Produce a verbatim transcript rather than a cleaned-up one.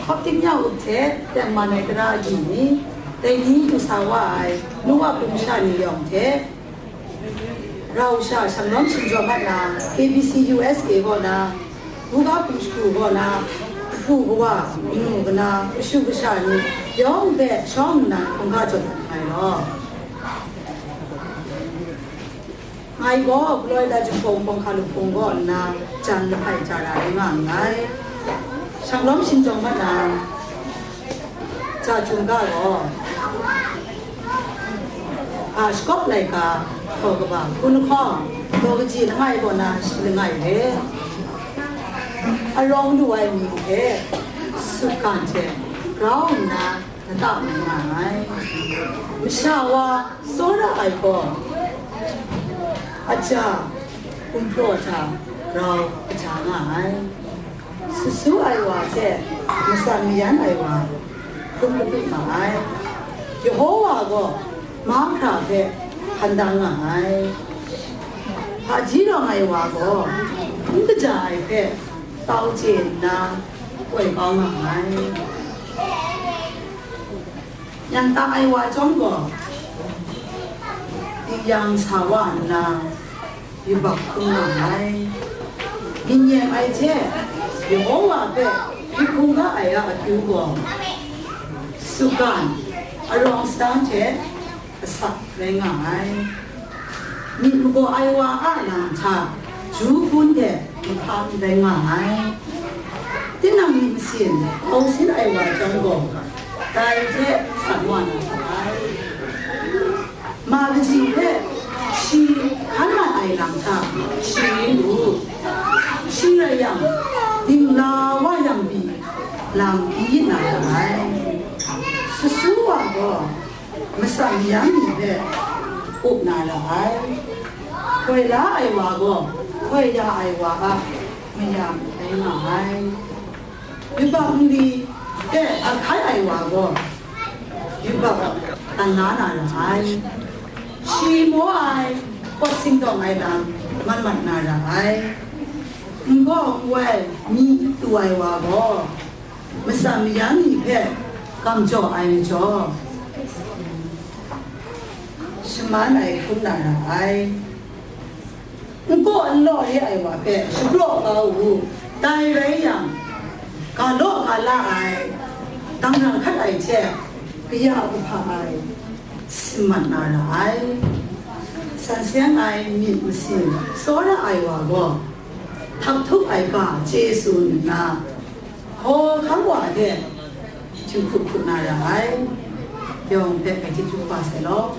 Hkawp tingnyang up hte tengman ai tara agyi ni, dai ni du sa wa ai nu wa hpung sha ni yawng hte, rau sha shanglawm shingjawm mat na K B C U S A kaw na, buga hpung shadu kaw na, kahpu kawa, kanu kana, kashu kasha ni yawng hpe shawng nnan hkungga jaw dat ai law. Ngai gaw Florida Jinghpaw Wunpawng Hkalup Hpung kaw nna jan lahpai ja ra ai nga nngai. Shanglawm shingjawng mat na, ja chyum ga gaw, a, shakawp laika, hkaw kaba, hkun lahkawng, daw kaji langai kaw na shi langai re, arawng lu ai mi hte, sutgan hte grau nna, lata mai nga ai. Masha wa tsawra ai gaw, aja, gumhpraw hta grau kaja nga ai. Sut su ai wa hte matsan mayan ai wa hkrum kadu ma ai. Yehowa gaw mahkra hpe hkan da nga ai. Hpaji rawng ai wa gaw n kaja ai hpe tau chye nna, koi kau nga ai. Nyan tang ai wa chyawm gaw, tingyan sa wa nna, yubak hkrum nga ai. Myit nyem ai hte Yehowa hpe hpyi hkungga ai a akyu gaw, sutgan, arawng sadang hte asak rai nga ai. Myit magaw ai wa a lam hta, ju hpun hte mahkam rai nga ai. Tinang myit masin hkau sin ai wa chyawm gaw, dai hte san wa na ra ai. Ma kaji hpe shi hkan mat ai lam hta sharin u. Shi rai yang, dingla wa yang pyi lam n yit na ra ai. Sut su wa gaw, matsan mayam ni hpe up na ra ai. Hkoi la ai wa gaw, hkoi ya ai wa a mayam rai nga ai. Yubak nli hpe ahkai ai wa gaw, yubak tan la na ra ai. Shi maw ai, pawt singtawng ai lam man mat na ra ai. N gaw n wai, myi tu ai wa gaw, matsan mayam ni hpe kam jaw ai majaw, shaman ai hkrum na ra ai. N kaw n law re ai wa hpe shapraw kau u. Dai rai yang, ga law ga la ai, dang ra hkat ai hte kaya kahpa ai, si mat na ra ai. San seng ai myit masin tsawra ai wa gaw, htak htuk ai ga chye tsun nna, hkawhkam wa hte htinghkut hkut na ra ai. Yawng hpe hkai chyeju kaba sai law.